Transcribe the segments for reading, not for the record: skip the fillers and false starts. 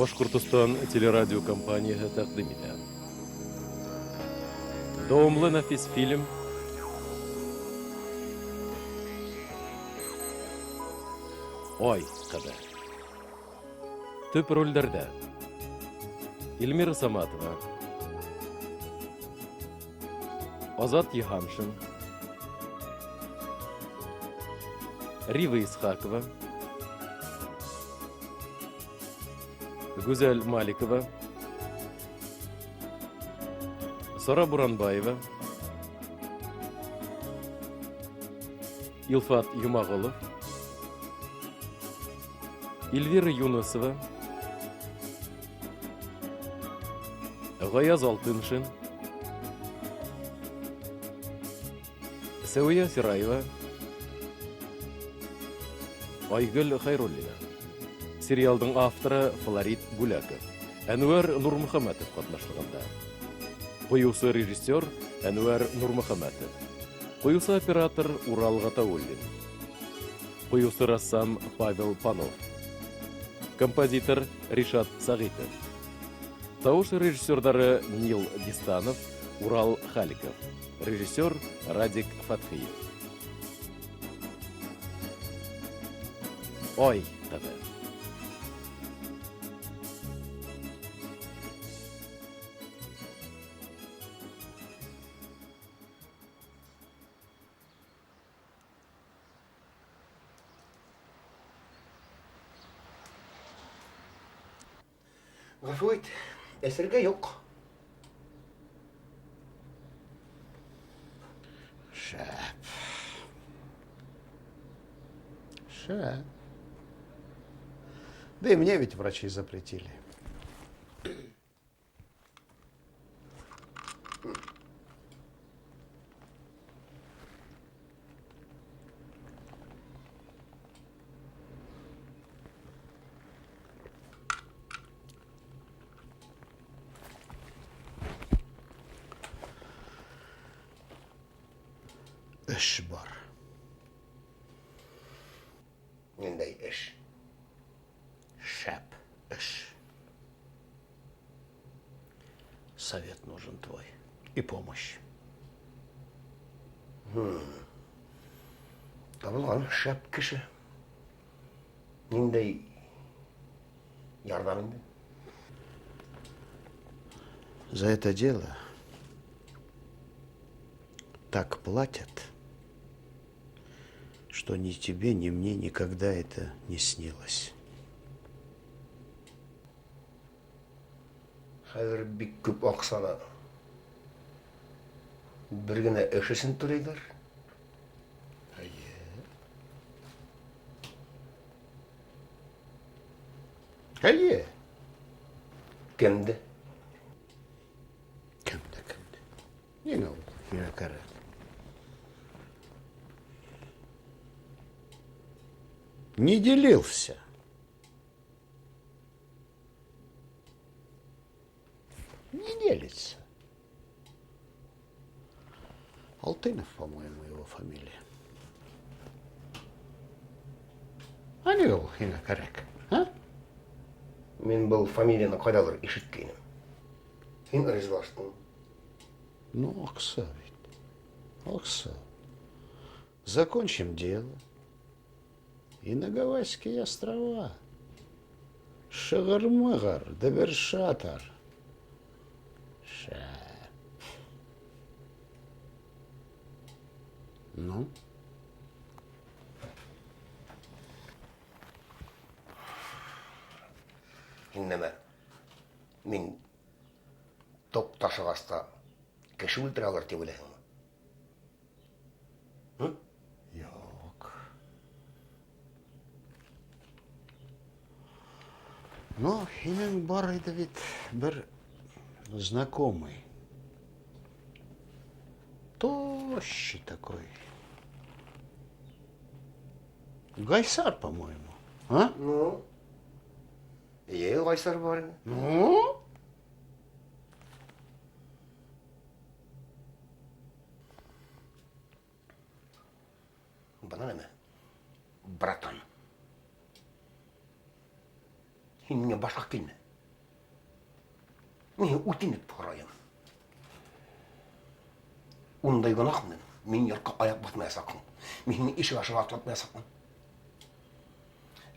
Башҡортостан телерадиокомпанияһы тәҡдим итә. Дауамлы нәфис фильм Ай ҡыҙы. Төп ролдәрҙә Эльмира Саматова, Азат Йыһаншин, Рива Исхакова, Гүзәл Маликова, Сара Буранбаева, Илфат Юмағолов, Эльвира Юнысова, Ғаяз Алтыншин, Сәүиә Сираева, Айгөл Хәйруллина. Сериалдың авторы Флорид Бүләков, Әнүәр Нурмөхәмәтов ҡатнашлығында. Ҡуйыусы режиссер Әнүәр Нурмөхәмәтов. Ҡуйыусы оператор Урал Ғатауллин. Ҡуйыусы рәссам Павел Панов. Композитор Ришат Сәғитов. Тауыш режиссерҙары Нил Дистанов, Урал Халиков. Режиссер Радик Фәтхиев. Ай ҡыҙы. Гафу ит, әсергә юк. Шәп. Шәп. Да и мне ведь врачи запретили. Эш бар. Ниндәй эш? Шәп эш. Совет нужен твой и помощь. Табылған шәп кеше. Ниндәй ярҙам инде? За это дело так платят, что ни тебе, ни мне никогда это не снилось. Хәҙер бик күп аҡсаны бер генә эш өсөн түләйҙәр. Әйе. Әйе. Кемде? Кемде, кемде? Ниңә ул һиңә кәрәк? Не делился. Не делится. Алтынов, по-моему, его фамилия. А ниңә ул һиңә кәрәк, а? Мин был фамилияны ҡайҙалыр ишеткәйнем. Һин ризалаштың. Ну, аҡса бит. Аҡса. Закончим дело. И на Гавайские острова. Шығыр-мығыр, дөбөр-шатыр. Шәп. Ну? Һин нәмә? Мин тоҡ ташығас та кеше үлтерә алыр тип уйлайһыңмы? Юҡ. Ну, һинең бар ине бит бер знакомый. Тощий такой. Гайсар, по-моему. А? Ну? Эйе, Гайсар бар ине. Ну? Бына нәмә, братан. Һин миңә башҡа килмә. Мин үтенеп һорайым. Ундай гонаһ менән мин йортҡа аяҡ баҫмаясаҡмын. Мин һине ишек аша атлатмаясаҡмын.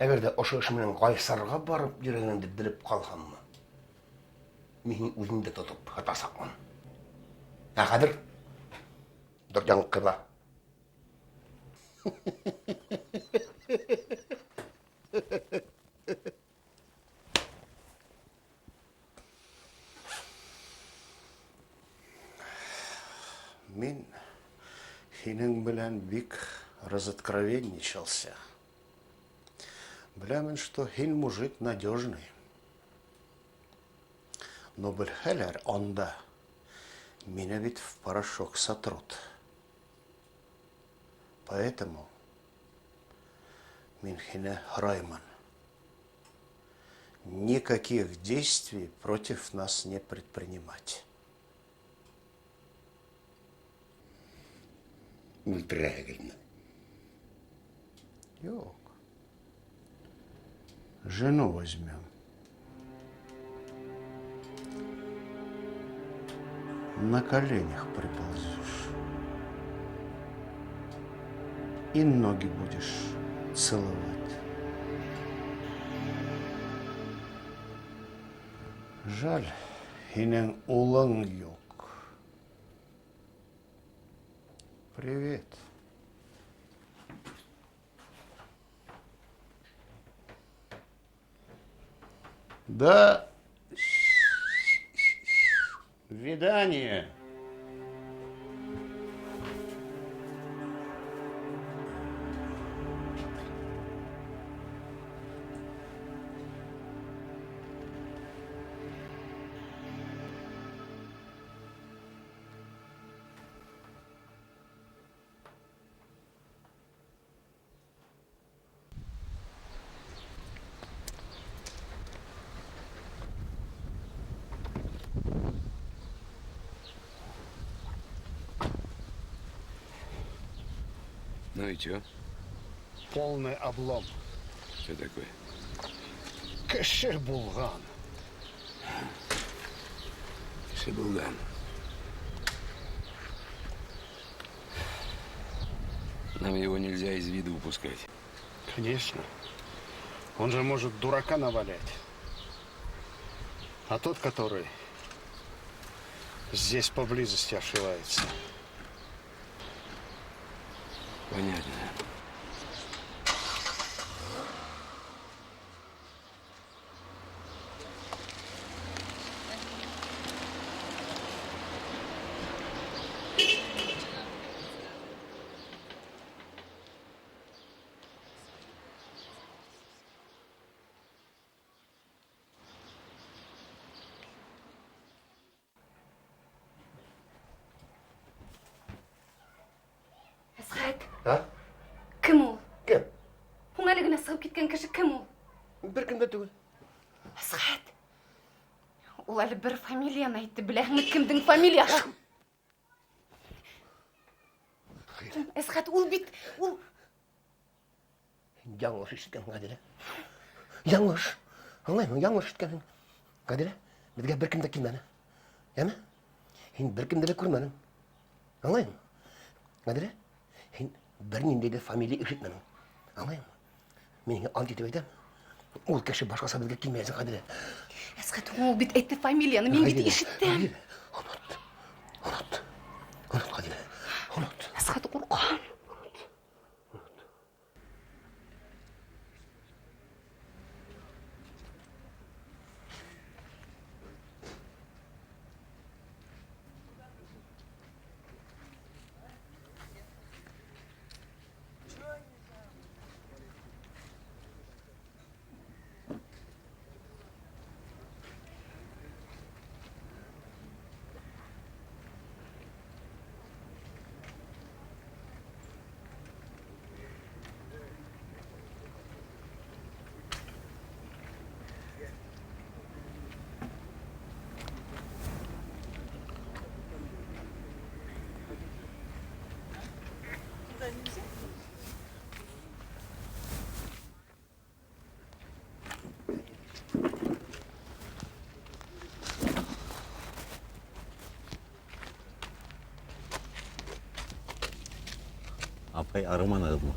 Әгәр ҙә ошо эш менән Ғайсарға барып йөрөгәнеңде белеп ҡалһаммы, мин һине үҙеңде тотоп һатасаҡмын. Ә хәҙер дүрт яңы ҡыбла. Мин һинең белән бик разоткровенничался. Беләмен, что һин мужик надежный. Но белһәләр анда, мине бит в порошок сотрут. Поэтому мин һине һораймын. Никаких действий против нас не предпринимать. Үлтерәһегеҙме? Юҡ. Жену возьмем. На коленях приползешь. И ноги будешь целовать. Жаль, һинең улың юҡ. Привет. До свидания. Ну и чё? Полный облом. Что такое? Кеше булған. Кеше булған. Нам его нельзя из виду упускать. Конечно. Он же может дурака навалять. А тот, который здесь поблизости ошивается. Понятно. Әсхәт. А? Кем ул? Кем? Һуң әле генә сығып киткән кеше кем ул? Бер кем дә түгел. Әсхәт. Ул әле бер фамилияны әйтте, беләһеңме кемдең фамилияһы? Әсхәт, ул бит, ул... Яңылыш ишеткәнһең, Ғәдилә. Яңылыш. Аңлаймын, яңылыш ишеткәнһең. Ғәдилә, беҙгә бер кем дә килмәне. Йәме? Һин бер кемде лә күрмәнең. Аңлаймын. Ғәдилә, һин бер ниндәй ҙә фамилия ишетмәнең. Аңлаймын. Мин һиңә ант итеп әйтәм. Ул кеше башҡаса беҙгә килмәйәсәк, Ғәдилә. Әсхәт, ул бит әйтте фамилияны, мин бит Ғәдилә, ишеттем. Ғәдилә, онот. Онот. Онот, Ғәдилә. Онот. Әсхәт, ҡурҡам. Апай, арыманығыҙмы?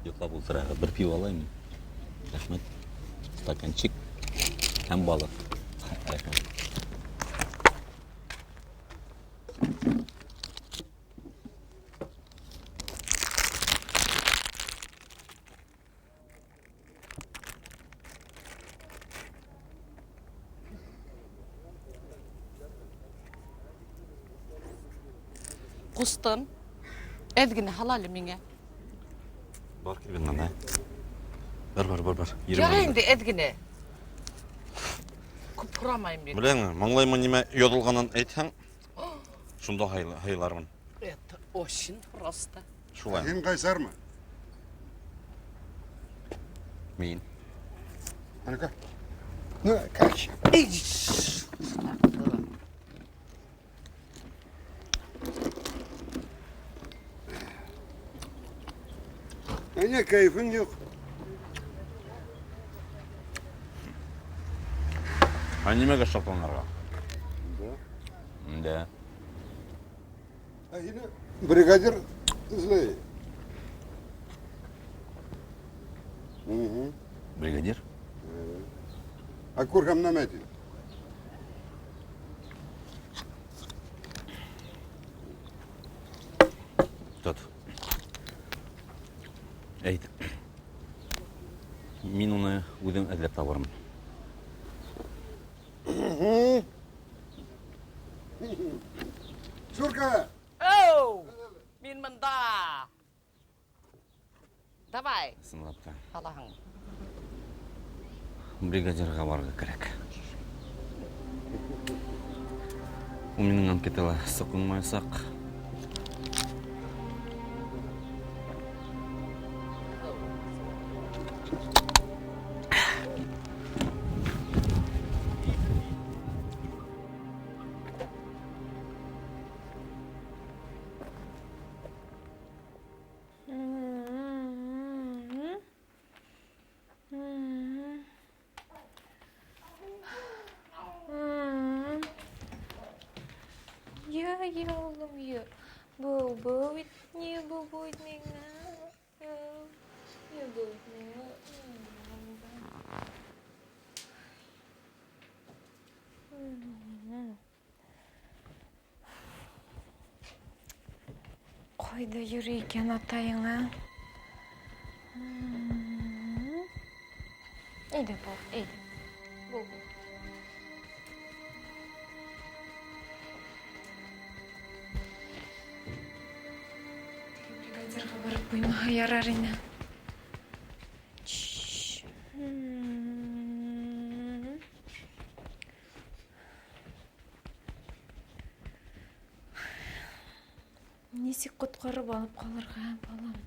Йоҡлап ултырағыҙ. Бер пиво алайым. Рәхмәт. Стаканчик һәм балыҡ. Рәхмәт. Ҡустым, әҙ генә һал әле миңә. Бар кил бынан, ә? Бар, бар, бар, бар. Ярай инде әҙ генә. Күп һорамайым бит. Беләңме, маңлайыма нимә яҙылғанын әйтһәң, шунда һыйлармын. Это очень просто. Шулай. Һин ҡайсармы? Мин. А ну-ка. Ну, короче. Әнә кәйефең юҡ. Ә нимәгә шатланырға? Да. Да. Ә һине бригадир эҙләй. Угу. Бригадир? Ә күргәм нәмә ти? Тот. Әйт. Мин уны үҙем эҙләп табырмын. Шурка! Оу! Мин бында! Давай. Ысынлап та. Алаһың. Бригадирға барырға кәрәк. Ул минең анкетала соҡонмаясаҡ. Йә, йә, улым, йә. Был, был бит, ни был бит миңә? Йә, был бит миңә. Ҡайҙа йөрөй икән атайың, ә? Әйҙә, был, әйҙә. Был, был. Бригадирға барып ҡуймаһа ярар ине. Нисек ҡотҡарып алып ҡалырға, балам?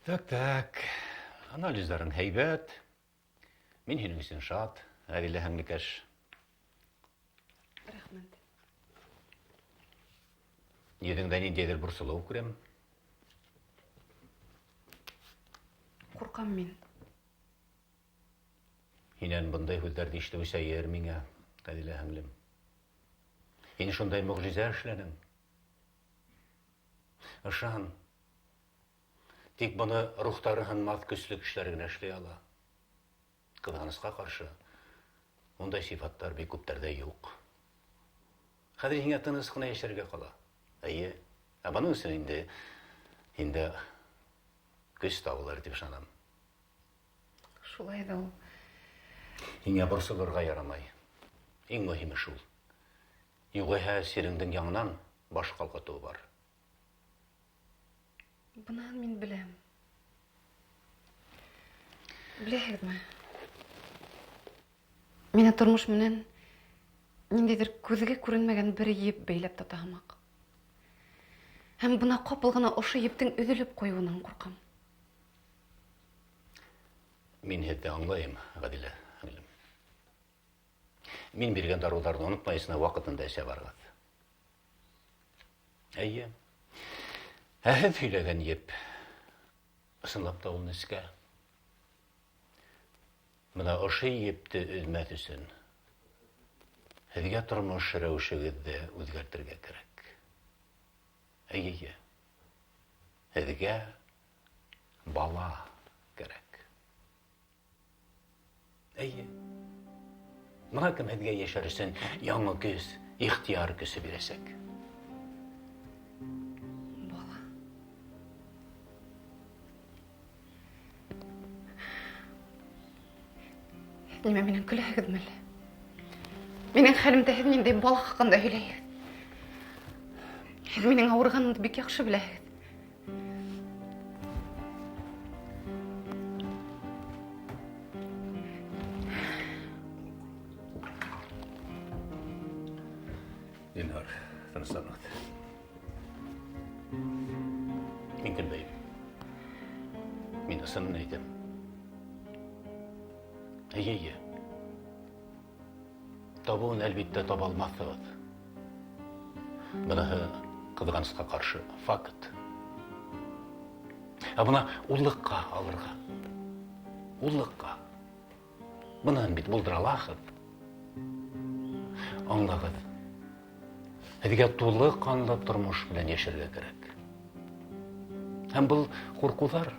Так, так. Анализдарың һәйбәт. Мин һинең өсөн шат, Ғәҙилә һеңлекәш. Рәхмәт. Йөҙөңдә ниндәйҙер борсолоу күрәм. Ҡурҡам мин. Һинән бындай һүҙҙәрҙе ишетеү сәйер миңә, Ғәҙилә һеңлем. Һин шундай мөғжизә эшләнең. Ышан. Тик быны рухтары һынмаҫ көслө кешеләр генә эшләй ала. Ҡыҙғанысҡа ҡаршы, ундай сифаттар бик күптәрҙә юҡ. Хәҙер һиңә тыныс ҡына йәшәргә ҡала. Эйе, ә бының өсөн инде һиндә көс табылыр тип ышанам. Шулай ҙа ул. Һиңә борсолорға ярамай. Иң мөһиме шул. Юғиһә сиреңдең яңынан баш ҡалҡытыуы бар. Бынан мин беләм. Беләһегеҙме? Мине тормош менән Ниндәйҙер күҙгә күренмәгән бер еп бәйләп тота һымаҡ. Һәм бына ҡапыл ғына ошо ептең өҙөлөп ҡуйыуынан ҡурҡам. Мин һеҙҙе аңлайым, Ғәдилә һеңлем. Мин биргән дарыуҙарҙы онотмайсына ваҡытында эсә барығыҙ. Эйе. Ә һеҙ һөйләгән еп ысынлап та ул нескә. Бына ошо епте өҙмәҫ өсөн һеҙгә тормош рәүешегеҙҙе үҙгәртергә кәрәк. Эйе. Һеҙгә бала кәрәк. Эйе. Бына кем һеҙгә йәшәр өсөн яңы көс, ихтыяр көсө бирәсәк. Бала. Нимә минән көләһегеҙме әллә? Минең хәлемдә һеҙ ниндәй бала хаҡында һөйләйһегеҙ? Һеҙ минең ауырығанымды бик яҡшы беләһегеҙ. Зинһар, тынысланығыҙ. Мин көлмәйем. Мин ысынын әйтәм. Эйе, эйе. Табыуын әлбиттә таба алмаҫһығыҙ. Быныһы ҡыҙғанысҡа ҡаршы факт. Ә бына уллыҡҡа алырға. Уллыҡҡа. Быныһын бит булдыра алаһығыҙ. Аңлағыҙ. Һеҙгә тулы ҡанлы тормош менән йәшәргә кәрәк. Һәм был ҡурҡыуҙар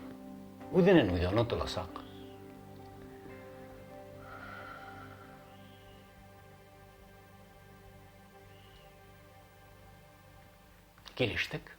үҙенән үҙе онотоласаҡ. Килештек.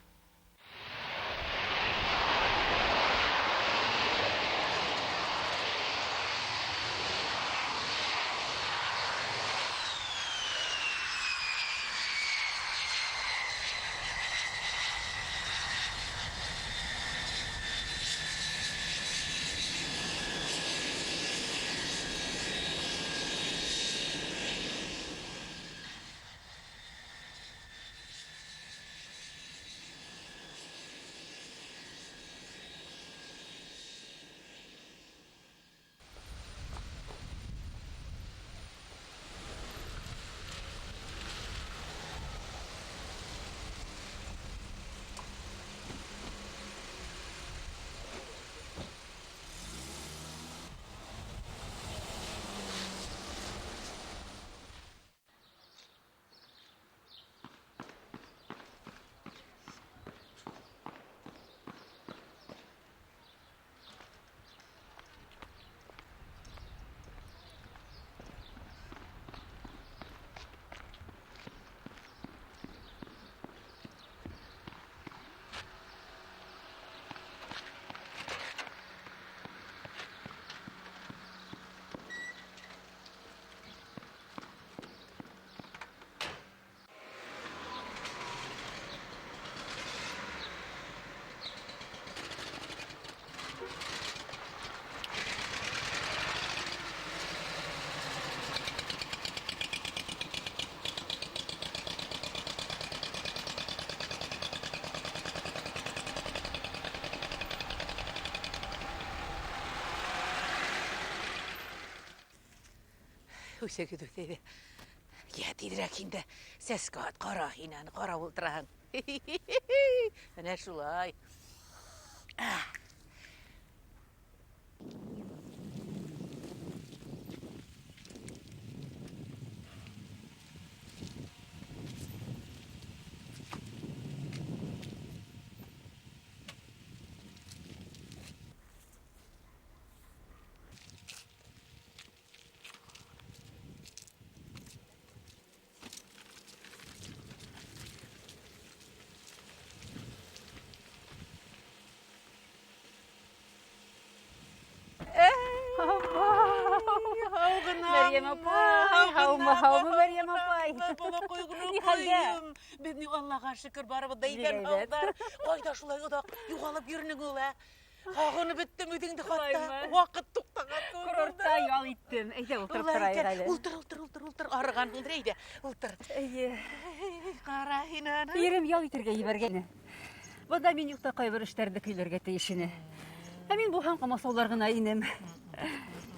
Үҫегеҙ үҫәйҙе. Йә, тиҙерәк инде. Сәскә ат, ҡара һин аны, ҡара ултыраһың. Менә шулай. Мәрйәм апай, һаумы, һаумы, Мәрйәм апай. Ни хәлдә? Беҙ ни Аллаға шөкөр, барыбыҙ да иҫән һауҙар. Ҡайҙа шулай оҙаҡ юғалып йөрөнөң ул, ә? Һағынып бөттөм үҙеңде хатта. Ваҡыт туҡтаған кеүек. Курортта ял иттем. Әйҙә ултырып торайыҡ әле. Ултыр, ултыр, ултыр, ултыр. Арығанһыңдыр, әйҙә, ултыр. Эйе. Ҡара һин аны. Ирем ял итергә ебәргәне. Бында мин юҡта ҡайбер эштәрҙе көйләргә тейеш ине. Ә мин булһам ҡамасаулар ғына инем.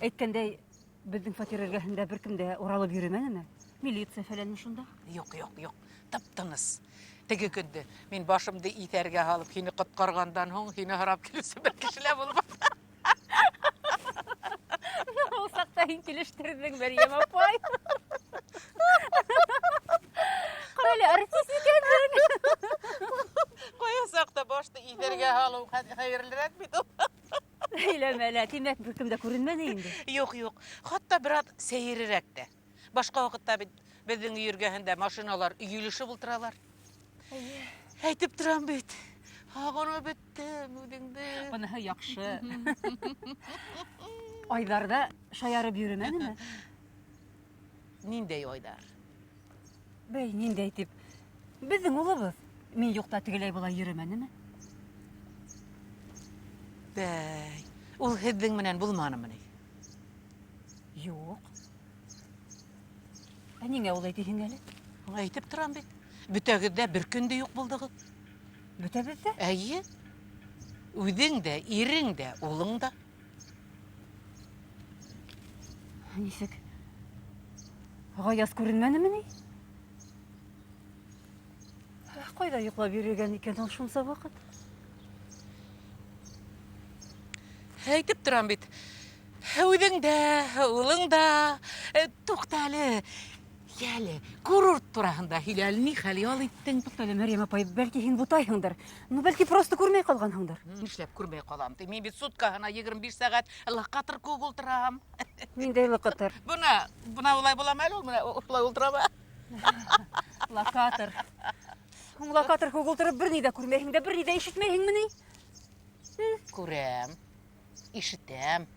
Әйткәндәй, беҙҙең фатир эргәһендә бер кем дә уралып йөрөмәнеме? Милиция фәләнме шунда? Юҡ, юҡ, юҡ. Тып-тыныс. Теге көндө мин башымды иҫәргә һалып һине ҡотҡарғандан һуң һине һорап килеүсе бер кеше лә булманы. Ул саҡта һин килештерҙең, Мәрйәм апай. Ҡара әле, артист икәнһең. Ҡайһы саҡта башты иҫәргә һалыу хәйерлерәк бит ул. Һөйләмә лә, тимәк, бер кем дә күренмәне инде. Юҡ, юҡ. Хатта бер аҙ сәйерерәк тә. Башҡа ваҡытта бит беҙҙең өй эргәһендә машиналар өйөлөшөп ултыралар. Эйе. Әйтеп торам бит. Һағынып бөттөм үҙеңде. Быныһы яҡшы. Айҙар ҙа шаярып йөрөмәнеме? Ниндәй Айҙар? Бәй, ниндәй тип? Беҙҙең улыбыҙ. Мин юҡта тегеләй былай йөрөмәнеме? Бәй, ул һеҙҙең менән булманымы ни? Юҡ. Ә ниңә улай тиһең әле? Әйтеп торам бит. Бөтәгеҙ ҙә бер көндә юҡ булдығыҙ. Бөтәбеҙ ҙә? Эйе. Үҙең дә, ирең дә, улың да. Нисек? Ғаяз күренмәнеме ни? Ҡайҙа йоҡлап йөрөгән икән ул шунса ваҡыт? Әйтеп торам бит. Үҙең дә, улың да. Туҡта әле. Йәле, курорт тураһында һөйлә әле, ни хәл ял иттең? Туҡта әле, Мәрйәм апай, бәлки һин бутайһыңдыр. Ну, бәлки просто күрмәй ҡалғанһыңдыр. Нишләп күрмәй ҡалам? Мин бит суткаһына 25 сәғәт локатор кеүек ултырам. Ниндәй локатор? Бына, бына улай буламы әле ул? Бына ошолай ултырамы? Локатор. Һуң локатор кеүек ултырып бер ни ҙә күрмәйһең дә, бер ни ҙә ишетмәйһеңме ни? Күрәм, ишетәм.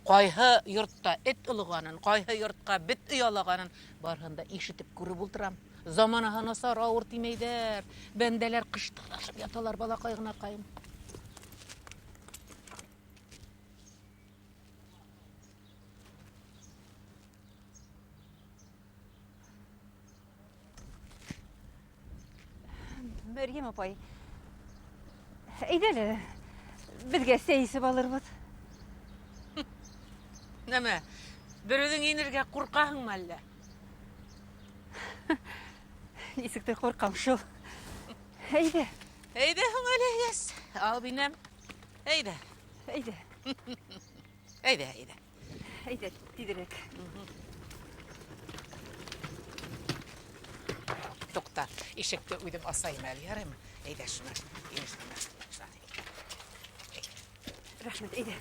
Ҡайһы йортта эт олоғанын, ҡайһы йортҡа бет оялағанын барыһын да ишетеп күреп ултырам. Заманаһы насар, ауыр тимәйҙәр. Бәндәләр ҡыштырлашып яталар, балаҡай ғынаҡайым. Мәрйәм апай, әйҙә әле, беҙгә сәй эсеп алырбыҙ. Нәмә, бер үҙең инергә ҡурҡаһыңмы әллә? Нисек тә ҡурҡам шул. Әйҙә. Әйҙә һуң әле, йәс. Алып инәм. Әйҙә. Әйҙә. Әйҙә, әйҙә. Әйҙә, тиҙерәк. Туҡта, ишекте үҙем асайым әле, яраймы? Әйҙә шуны. Рәхмәт, әйҙә.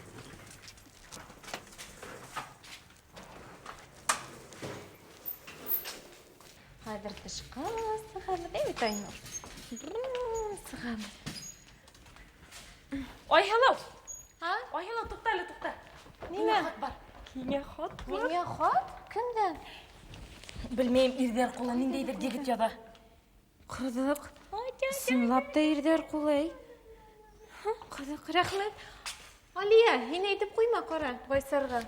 Хәҙер тышҡа сығабыҙ, әй бит, Айнур. Сығабыҙ. Айһылыу! Һа? Айһылыу, туҡта әле, туҡта. Нимә? Миңә хат бар. Һиңә хат бар? Миңә хат? Кемдән? Белмәйем, ирҙәр ҡулы ниндәйҙер егет яҙа. Ҡыҙыҡ. Ысынлап та ирҙәр ҡулы, әй. Ҡыҙыҡ, рәхмәт. Алия, һин әйтеп ҡуйма, ҡара, Байсарға.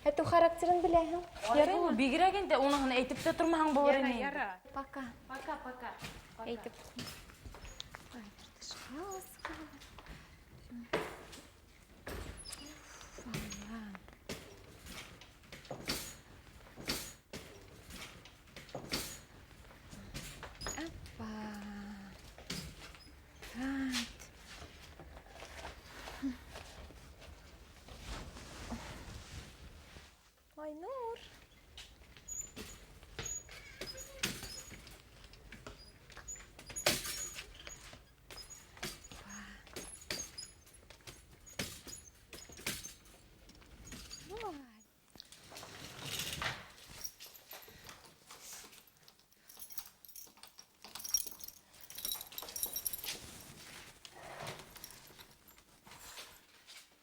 Әтеү характерын беләһең. Ай, Яраймы? ул бигерәк инде, уныһын әйтеп тә тормаһаң булыр Яра, ине. яра. Пока. Пока, пока. Әйтеп ҡуй. Ай, тышҡа сығабыҙ. Опа. Так. Айнур.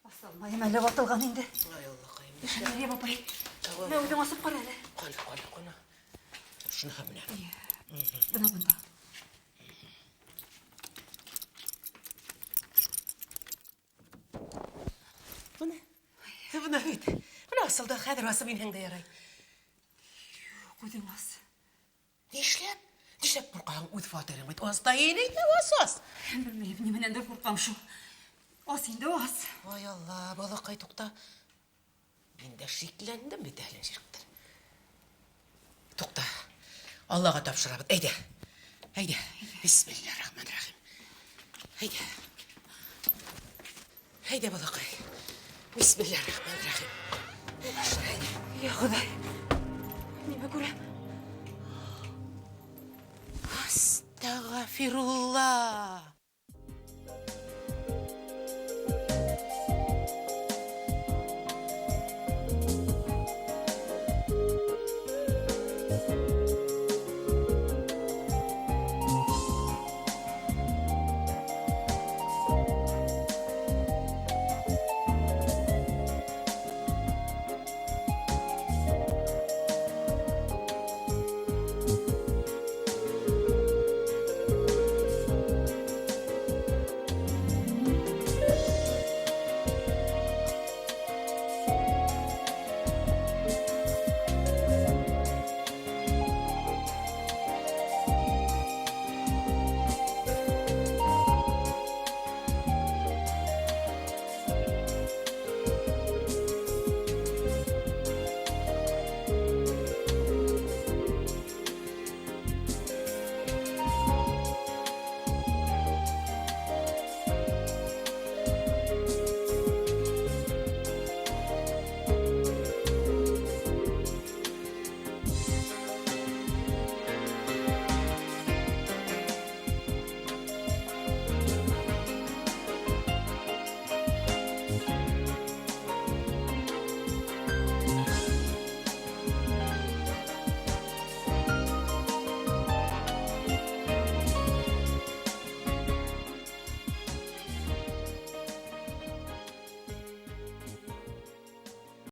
Асылмайым әле ватылған инде. Ай, Аллаҡайым. Мәрйәм апай, мә үҙең асып ҡара әле. Ҡана, ҡана, ҡана. Шуныһы менә. Эйе. Бына бында. Бына бит. Бына асылды, хәҙер асып инһәң дә ярай. Юҡ, үҙең ас. Нишләп? Нишләп ҡурҡаһың? Үҙ фатирың бит. Ас та ин, әйҙә, ас, ас. Белмәйем, нимәнәндер ҡурҡам шул. Ас инде, ас. Ай Алла, балаҡай, туҡта. Мин дә шикләндем бит әле ничектер. Туҡта. Аллаға тапшырабыҙ. Әйҙә. Әйҙә. Бисмиллахиррахманиррахим. Әйҙә. Әйҙә, балаҡай. Бисмиллахиррахманиррахим. Әйҙә. Я Хоҙай. Нимә күрәм? Астағфирулла.